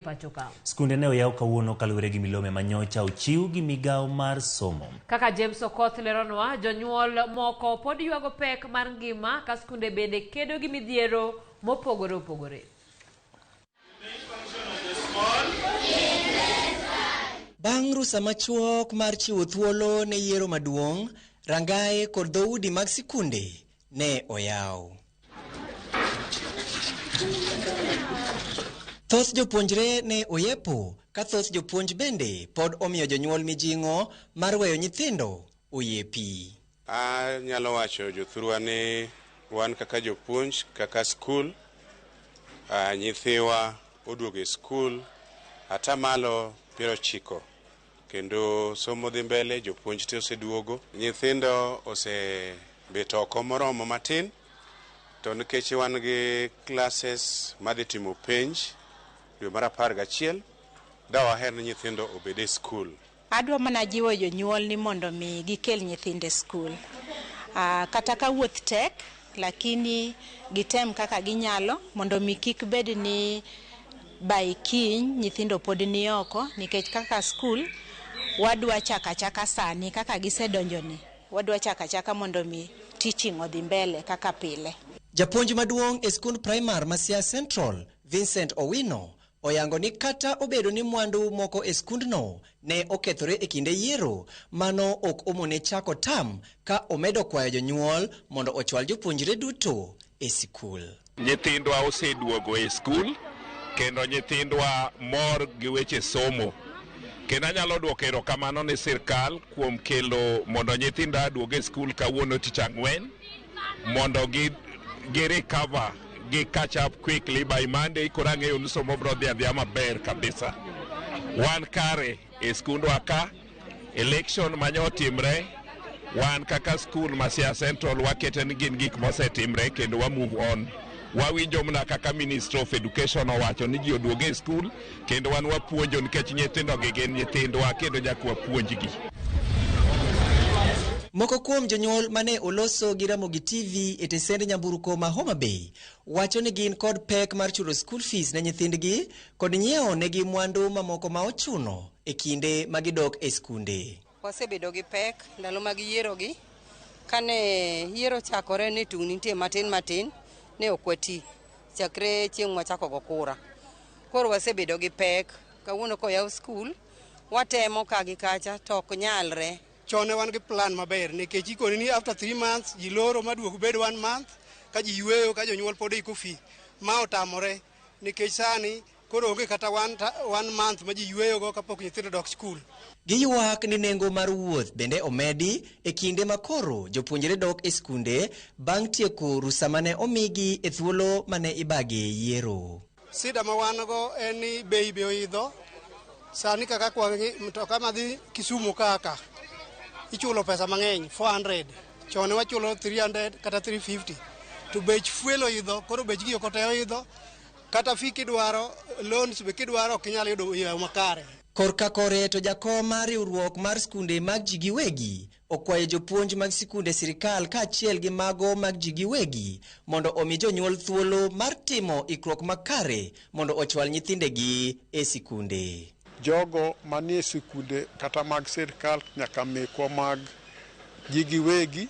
Pacho ka. Skunde ne oyaw kawuono kaluwore gi milome manyocha ochiw gi migawo mar somo. Kaka James Okoth leronwa, jonyuol moko pod ywago pek mar ngima ka skunde bende kedo gi midhiero mopogore opogore. Bang' rusa machuok mar chiwo thuolo ne yiero maduong', rangae kod dhoudi mag sikunde ne oyaw. Thoth jopuonjre ne oyepo ka thoth jopuonj bende pod omiyo jonyuol mijing'o mar weyo nyithindo oyepi. Anyalo wacho jothurwa ni wan kaka jopuonj, kaka skul, nyithiwa oduogo e skul atamalo 90 kendo somo dhi mbele, jopuonj te oseduogo. Nyithindo osebet oko moromo matin, to nikech wan gi classes madhi timo penj dwe mar 11, da waher ni nyithindo obed e skul. Adwa mana jiwo jonyuol ni mondo mi gikel nyithindo e skul. Kata ka wuoth tek, lakini gitem kaka ginyalo mondo mi kik bed ni by kiny nyithindo pod ni oko, nikech kaka skul wadwa chako achaka sani kaka gisedonjoni, wadwa chako achaka mondo mi teaching odhi mbele kaka pile. Japuonj maduong' e skund primar ma Siaya Central, Vincent Owino, oyango ni kata obedo ni mwandu moko e skundno ne okethore e kinde yiero, mano ok omone chako tam ka omedo kwayo jonyuol mondo ochwal jopuonjre duto e sikul. Nyithindwa oseduogo e skul kendo nyithindwa mor gi weche somo. Kendo anyalo duoko erokamano ne sirkal kuom kelo mondo nyithinda aduog e skul kawuono tich ang'wen mondo gi recover, gi catch up quickly by Monday. Koro ang'eyo ni somo biro dhi adhiya maber kabisa. Wan kare e skundwa ka, election mane otimre, wan kaka skul ma Siaya Central wakete ni gin gik mosetimre kendo wa move on. Wawinjo mana kaka Minister of Education owacho ni ji oduog e skul kendo wan wapuonjo nikech nyithindo gi gin nyithindwa kendo nyaka wapuonjgi. Moko kuom jonyuol mane oloso gi Ramogi TV e tesend nyamburko ma Homa Bay wacho ni gin kod pek mar chulo school fees ne nyithindgi kod nyiewo negi mwandu mamoko ma ochuno e kinde ma gidok e skunde. Wasebedo gi pek ndalo mag yiero gi. Kane yiero chakore ne tungni nitie matin matin, ne ok wati chakre chieng' mwachako go kura. Koro wasebedo gi pek. Kawuono koyaw skul, watemo ka gi kacha to ok nyalre. Chon ne wan gi plan maber nikech ikoni ni after 3 months ji loro maduog bed 1 month ka ji yweyo ka jonyuol pod iko fee. Ma otamore nikech sani koro onge kata one month ma ji yweyogo kapok nyithindo dok skul. Giywak ni nengo mar wuoth bende omedi e kinde ma koro jopuonjre dok e skunde bang' tieko rusa mane omigi e thuolo mane ibage yiero. Sida ma wan go en ni bei be oidho. Sani kaka kwa mtoka madhi Kisumu kaka ichulo pesa mang'eny 400, chon wachulo 300 kata 350, to bech fuel oidho, koro bech gik te oidho. Kata fee kidwaro, loans be kidwaro ok inyal yudo yo makare. Korka kore to jakom mar riwruok mar skunde mag ji giwegi okwayo jopuonj mag sikunde sirikal kaachiel gi mago mag ji giwegi mondo omi jonyuol thuolo mar timo ikruok makare mondo ochwal nyithindegi e sikunde. Jogo manie sikunde kata mag sirikal nyaka mekwa mag ji giwegi,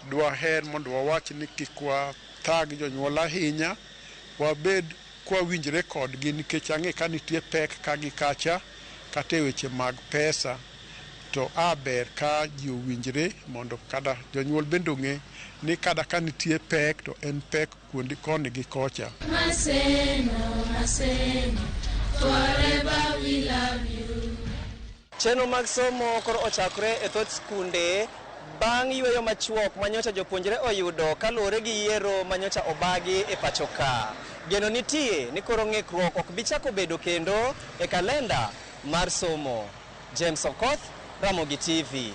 dwaher mondo wawach ni kik wathag jonyuol ahinya, wabed kwawinjre kodgi nikech ang'e ka nitie pek ka gi kacha kata e weche mag pesa, to a ber ka ji owinjre mondo kata jonyuol bende ong'e ni kata ka nitie pek to en pek kuonde koni gi kocha. Maseno, Maseno, forever we love you. Chenro mag somo koro ochakore e thoth skunde bang' yweyo machuok manyocha jopuonjre oyudo kaluwore gi yiero manyocha obagi e pacho ka. Geno nitie ni koro ng'ikruok ok bi chako bedo kendo e kalenda mar somo. James Okoth, Ramogi TV.